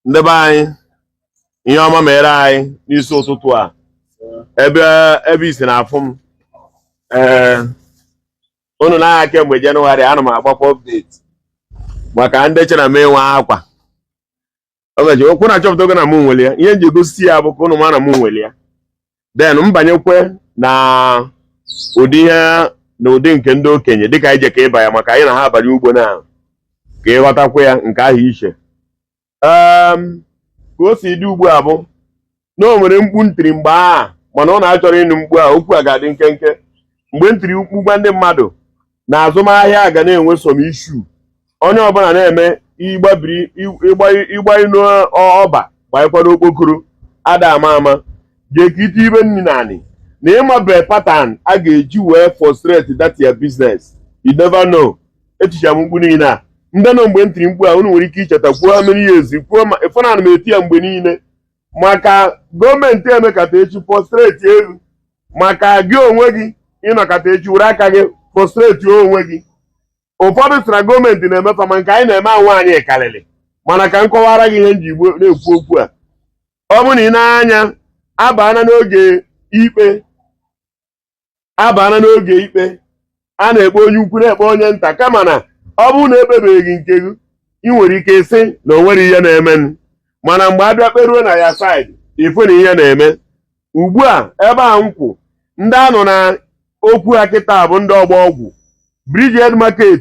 Ndị be anyị, ihe ọma mere anyị n'isi ụtụtụ a. Ebe ebe isi na-afụ m, ee, unu na-anya kemgbe Jenụwarị ana m agbakwa update maka ndị chere m enwe akwa. O meji okwu na achọpụtago na mụ nwere ya. Ihe m ji egosi ya bụ ka unu ma na mụ nwere ya, then m banyekwe na ụdị ihe na ụdị nke ndị okenye dịka anyị je ka ịba ya maka anyị na ha abanye ugbo na ka ịghọtakwa ya nke ahụ iche. Ka o si dị ugbu a bụ na o nwere mkpu ntiri mgbe a, mana ọ na-achọrọ ịnụ mkpu a, okwu a ga-adị nkenke. Mgbe ntiri mkpu gwa ndị mmadụ na azụmahịa ga na-enwe some issue, onye ọbụla na-eme ịgbabiri ịgbanye n'ọba gbanyekwa n'okpokoro ada ama ama jee ka ite ibe nri naanị na ịmabe pattern a ga-eji wee frustrate that your business. You never know. Echicha m mkpu niile a ndị nọ mgbe m tiri mkpu a, unu nwere ike icheta kwuo how many years kwuo ma ịfụ na ana m eti ya mgbe niile maka gọọmenti emekata echi frustrate elu, maka gị onwe gị ịnọkọta echi were aka gị frustrate onwe gị. Ụfọdụ sị na gọọmenti na-emefa, ma nke anyị na-eme anwụ anyị karịrị. Mana ka m kọwara gị ihe m ji na-ekwu okwu a. Ọ bụ na ị na-anya abana n'oge ikpe, abana n'oge ikpe a na-ekpe onye ukwu, na-ekpe onye nta, kama na ọ bụrụ na ekpebeghị nke gị, ị nwere ike ịsị na o nwere ihe na-emenụ. Mana mgbe abịa kperuo na ya side, ịfụ na ihe na-eme ugbu a. Ebe a nkwụ ndị a nọ na okwu ha kịta bụ ndị ọgba ọgwụ, Bridgehead Market,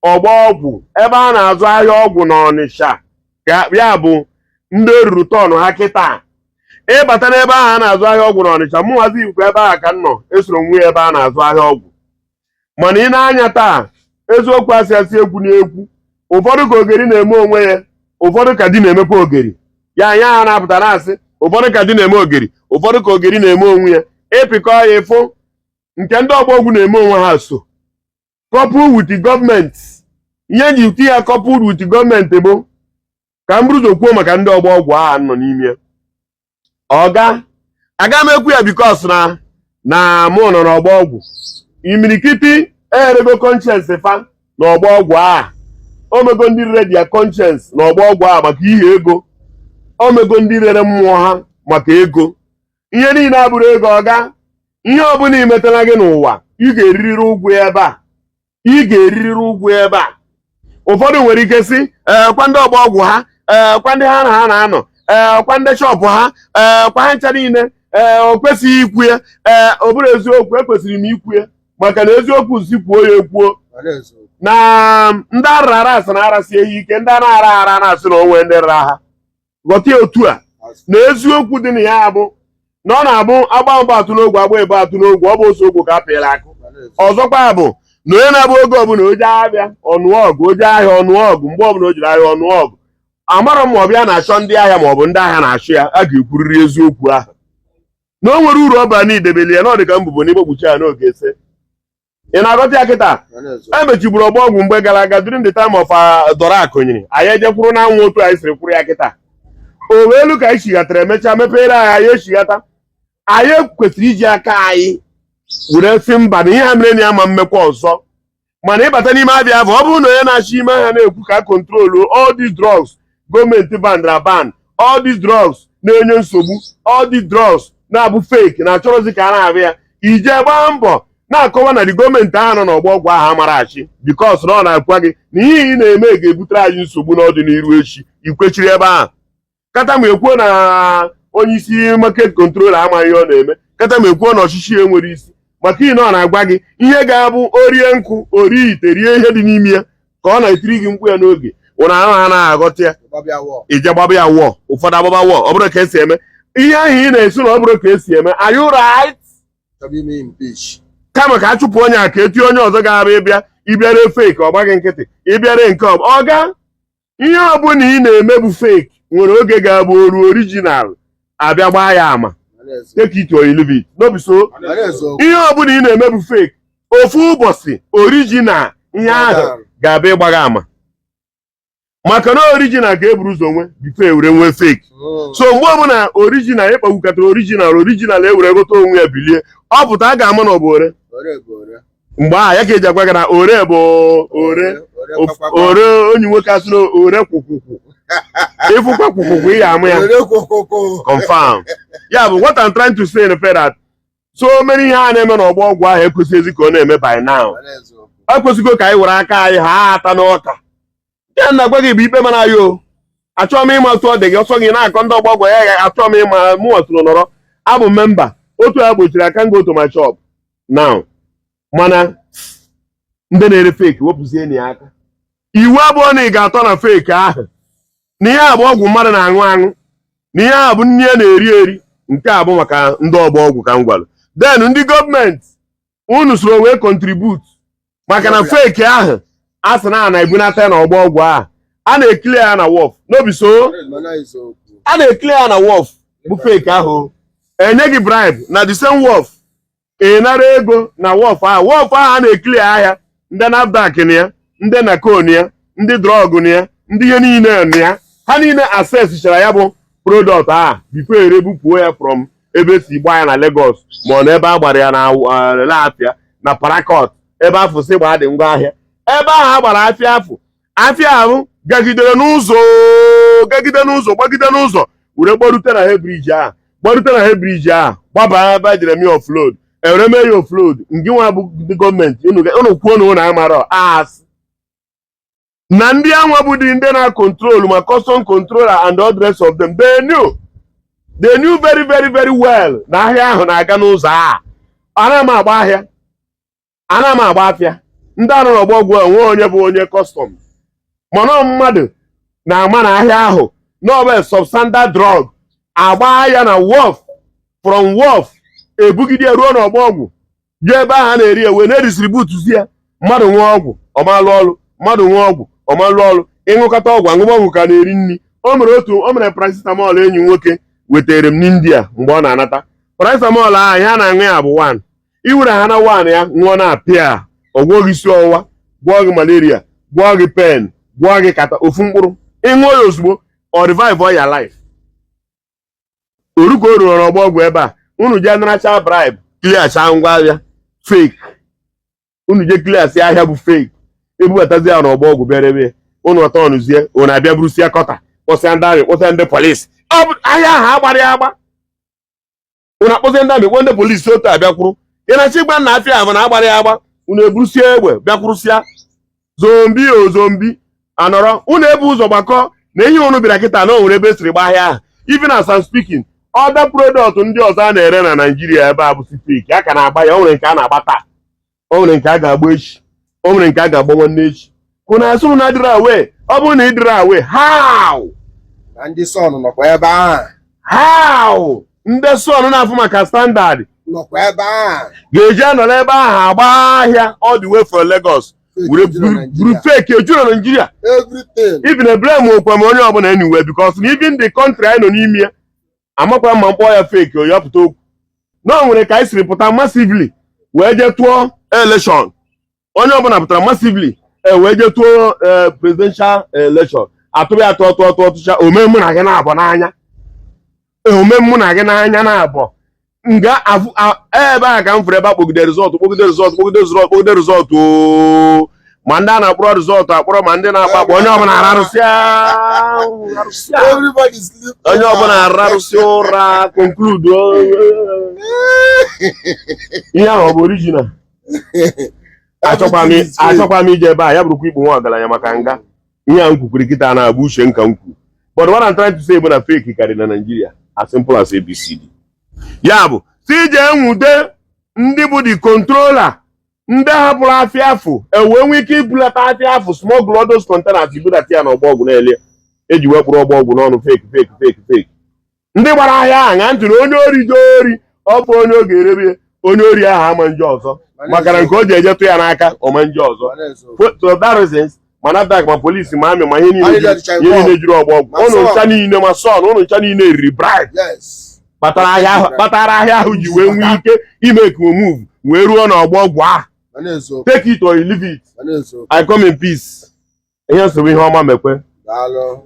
ọgba ọgwụ, ebe a na-azụ ahịa ọgwụ na Ọnịsha. Ka ya bụ ndị eruru tọn ha kịta ịbata n'ebe ahụ a na-azụ ahịa ọgwụ na Ọnịsha. Mụ nwazi ikwu ebe ahụ ka m nọ, esoro nwe ebe a na-azụ ahịa ọgwụ. Mana ị na-anya taa, eziokwu asị asị ekwu na-ekwu, ụfọdụ ka ogeri na-eme onwe ya, ụfọdụ ka di na-emekwa ogeri ya. Anya ha na-apụta na-asị ụfọdụ ka di na-eme ogeri, ụfọdụ ka ogeri na-eme onwe ya. Ịpịkọ ya, ịfụ nke ndị ọgbọ ọgwụ na-eme onwe ha so couple with the gọọmenti. Ihe nji tinye ya couple with the gọọmenti bụ ka m buru ụzọ kwuo maka ndị ọgbọ ọgwụ ahụ nọ n'ime ya. Ọga aga m ekwu ya because na mụ nọ n'ọgbọ ọgwụ. Imirikiti erego conscience fa n'ọgbọ ọgwụ a. Omego ndị rere their conscience n'ọgbọ ọgwụ a maka ihe ego. Omego ndị rere mmụọ ha maka ego. Ihe niile abụrụ ego. Ọga, ihe ọbụla imetara gị n'ụwa, ị ga-eririri ụgwọ ebe a, ị ga-eririri ụgwọ ebe a. Ụfọdụ nwere ike sị, ee, kwa ndị ọgbọ ọgwụ ha, ee, kwa ndị ha na ha na-anọ, ee, kwa ndị shop ha, ee, kwa ha ncha niile, ee, o kwesịghị ikwu ya. Ee, ọ bụrụ eziokwu, ekwesịrị m ikwu ya maka na eziokwu si kwuo ya ekwuo na ndị arara asị na arasị ehi ike, ndị a na-ara ara na-asị na onwe ndị rara ha. Ghọta ya otu a na eziokwu dị na ya bụ na ọ na-abụ agba mbọ atụ n'ogwe, agba ebe atụ n'ogwe, ọ bụ ose ogwe ka a pịara akụ. Ọzọkwa bụ na onye na-abụ oge ọbụla oje abịa ọnụọ ọgụ, oje ahịa ọnụọ ọgụ, mgbe ọbụla o jiri ahịa ọnụọ ọgụ, amara m ma ọ bịa na-achọ ndị ahịa ma ọ bụ ndị ahịa na-achụ ya. A ga-ekwurịrị eziokwu ahụ na o nwere uru ọ bara na idebeli ya na ọ dị ka mbụbo n'igbo kpuchi ya n'oge ese. Ị na-aghọta ya kịta? Emechigburu ọgbọ ọgwụ mgbe gara aga during the time of Dora Akunyili. Anyị ejekwuru na anwụ otu anyị siri kwuru ya kịta. O wee elu ka anyị chighatara, emechaa mepere anyị, anyị echigata. Anyị kwesịrị iji aka anyị were sị mba na ihe ha mere na ya ma mmekwa ọzọ. Mana ịbata n'ime abịa bụ ọ bụrụ na onye na-achị ime ahịa na-ekwu ka control all these drugs gọọmenti bandra ban, all these drugs na-enye nsogbu, all these drugs na-abụ fake na-achọrọzi ka a na-abịa ya, ije gbaa mbọ na-akọwa na the gọọmenti ahụ nọ n'ọgbọ ọgwụ ahụ amara achị, because na ọ na-akwa gị na ihe ị na-eme ga-ebutere anyị nsogbu n'ọdịnihu echi. Ikwechiri ebe ahụ kata ma ekwuo na onye isi market control amaghị ihe ọ na-eme, kata ma ekwuo na ọchịchị ya enwere isi, maka ihe na ọ na-agwa gị ihe ga-abụ orie nkụ orie ite rie ihe dị n'ime ya ka ọ na-etiri gị mkpu ya n'oge ụna ahụ ha na-aghọta ya. Ije gbaba ya wụọ, ụfọdụ agbaba wụọ. Ọ bụrụ ka esi eme ihe ahụ ị na-esi na ọ bụrụ ka esi eme, are you right? Kama ka a chụpụ onye a ka etinye onye ọzọ ga-abịa ịbịa ịbịara fake, ọ gbaghị nkịtị ịbịara nke ọga. Ihe ọbụla ị na-eme bụ fake nwere oge ga-abụ oru original abịa gbaa ya ama. Take it or you leave it, no be so? Ihe ọbụla ị na-eme bụ fake, ofu ụbọchị original ihe ahụ ga-abịa ịgba gị ama, maka na original ka eburu ụzọ nwe before ewere nwee fake. So mgbe ọbụla original ịkpagbukatara original, original ewere gote onwe ya bilie, ọ pụta, a ga-ama na ọ bụ ore. Mgbe ahụ ya ka eji agwa gị na ore bụ ore. Ore onyi nwoke asị na ore kwụkwụkwụ. Ịfụkwa kwụkwụkwụ ị ya amụ ya. Were kwokoko. Confirm. Ya bụ, what I'm trying to say in fact that so many ihe a na-eme n'ọgbọ ọgwụ ahụ ekwesịghịzi ka ọ na-eme by now. Mana eziokwu. Ekwesịgo ka anyị were aka anyị ha ata n'ọka ya. Na gwa gị bụ ikpe mara ya o. Achọghị m ịma otu ọ dị gị ọsọ gị na-akọ ndị ọgbọ ọgwụ ya ya. Achọghị m ịma. Mụ nwatụrụ nọrọ abụ member otu a gbochiri aka go to my shop now. Mana ndị na-ere fake, wepụzie na ya aka. Iwu abụọ na ị ga-atọ na fake ahụ na ihe a bụ ọgwụ mmadụ na-aṅụ aṅụ, na ihe a bụ nri a na-eri eri. Nke a bụ maka ndị ọgbọ ọgwụ ka m gwara. Then ndị gọọmenti, unu soro wee contribute, maka na fake ahụ a sị na a na-ebunata na ọgbọ ọgwụ ahụ, a na-ekile ya na wharf n'obi so. Mana eziokwu. A na-ekile ya na wharf bụ fake ahụ. Enye gị bribe na the same wharf, ị nara ego na wharf ahụ. Wharf ahụ a na-ekili ahịa, ndị NAFDAC na ya, ndị NACO na ya, ndị drug na ya, ndị ihe niile na ya, ha niile access-chara ya bụ product ahụ before erebupuo ya from ebe si gbaa ya na Lagos, ma ọ na ebe a gbara ya na Lafia na Port ebe afọ si gbaa dị ngwa ahịa. Ebe ahụ a gbara afịa afụ, afịa ahụ gagidere n'ụzọ, gagide n'ụzọ, gbagide n'ụzọ, were gbarute na head bridge ahụ, gbarute na head bridge ahụ, gbaba ebe e jere mee offload, ewere mee ya offload. Ngị nwa bụ ndị gọọmenti, unu kwuo na unu amarọ asị na ndị anwa bụ dị ndị na-control, ma custom controller and all the rest of them, they knew very very very well na ahịa ahụ na-aga n'ụzọ a. Ana m agba ahịa, ana m agba afịa. Ndị anọ n'ọgbọ ọgwụ a nwee onye bụ onye custom, mana mmadụ na-ama na ahịa ahụ n'ọbụ substandard drug agba ya na wharf, from wharf ebugide ya ruo n'ọgbọ ọgwụ, jee ebe ahụ a na-eri ewe na-edistribute ya. Mmadụ nwee ọgwụ ọmalụ ọlụ, mmadụ nwee ọgwụ ọmalụ ọlụ. Ịṅụkọta ọgwụ, aṅụba ọgwụ ka na-eri nri. O mere otu o mere paracetamol enyi nwoke wetere m n'India mgbe ọ na-anata. Paracetamol ahụ, ihe a na-aṅụ ya bụ one iwere ha na one ya ṅụọ na apịa, ọgwụọ gị isi ọwụwa, gwọọ gị malaria, gwọọ gị pain, gwọọ gị kata. Ofu mkpụrụ ịṅụọ ya ozugbo, ọ revive all your life. Oru ka o ruru n'ọgbọ ọgwụ ebe a, unu jee naracha bribe, clearcha ngwa ahịa fake. Unu jee clear si ahịa bụ fake, ebubatazi ya n'ọgbọ ọgwụ, bịara ebe unu ọtọnụzie, unu abịa burusia kọta, kpọsịa ndị army, kpọsịa ndị polisi. Ọ bụ ahịa ahụ agbara ya agba, unu akpọsịa ndị army, kpọọ ndị polisi, otu abịakwuru ị na-achọ ịgba nna afịa ahụ na agbara ya agba. Unu eburusie egbe bịakwurụsịa zombie o zombie anọrọ. Unu ebu ụzọ gbakọ na ihe unu bịara kịta na o nwere ebe esiri gba ahịa ahụ. Even as I'm speaking, other product ndị ọzọ a na-ere na Naịjirịa ebe a bụ fake, a ka na-agba ya. O nwere nke a na-agba taa, o nwere nke a ga-agba echi, o nwere nke a ga-agba nwanne echi. Kwụ asị unu adịrị aware. Ọ bụrụ na ị dịrị aware, how? Na ndị SON nọkwa ebe ahụ. How ndị SON na-afụ maka standard nọkwa ebe ahụ ga-eji anọrọ ebe ahụ agba ahịa all the way from Lagos were buru fake eju na Nigeria? Everything. Even a blame okwe m onye ọbụla anyway, because na even the country anyị nọ n'ime ya, amakwa ma mkpọ ya fake o ya pụta okwu na o nwere ka anyị siri pụta massively wee jee tụọ election. Onye ọbụla pụtara massively e wee jee tụọ presidential election, atụrụ ya, tụọ tụọ tụọ tụcha ome mụ na gị na-abọ n'anya, ome mụ na gị n'anya na-abọ nga ebe a ka m fụrụ ebe a kpọgide result, kpọgide result, kpọgide result, kpọgide result ooo. Ma ndị a na-akpọrọ result akpọrọ, ma ndị na-akpọ akpọ, onye ọbụla ararụsịa arụsịa. Everybody sleep. Onye ọbụla ararụsịa ụra, conclude ihe ahụ ọ bụ original. Achọkwa m ije ebe a ya bụrụkwa ikpu nwa ọgaranya maka nga ihe a m kwukwuru kịta na-abụ uche nka m kwuru. But what I'm trying to say bụ na fake karịrị na Nigeria, as simple as ABCD. Ya bụ si ije nwude ndị bụ the controller, ndị hapụrụ afịa afụ ewee nwee ike ibulata afịa afụ, smuggle all those containers, ibudata ya n'ọgbọ ọgwụ na-ele eji wee kpụrụ ọgbọ ọgwụ n'ọnụ fake, fake, fake, fake. Ndị gbara ahịa ahụ ṅa ntị na onye ori je ori, ọ bụ onye oge erebe onye ori ahụ ama nje ọzọ, maka na nke o ji eje tụ ya n'aka ọma nje ọzọ. For that reasons, ma NAFDAC, ma polisi, ma army, ma ihe niile ihe niile juru ọgbọ ọgwụ, ụnụ ncha niile, ma SON, ụnụ ncha niile riri bribe kpatara ahịa ahụ ji wee nwee ike ime ka move wee ruo n'ọgbọ ọgwụ ahụ. Take it or you leave it. I come in peace. Ihe nsogbu, ihe ọma mekwe. Daalụ.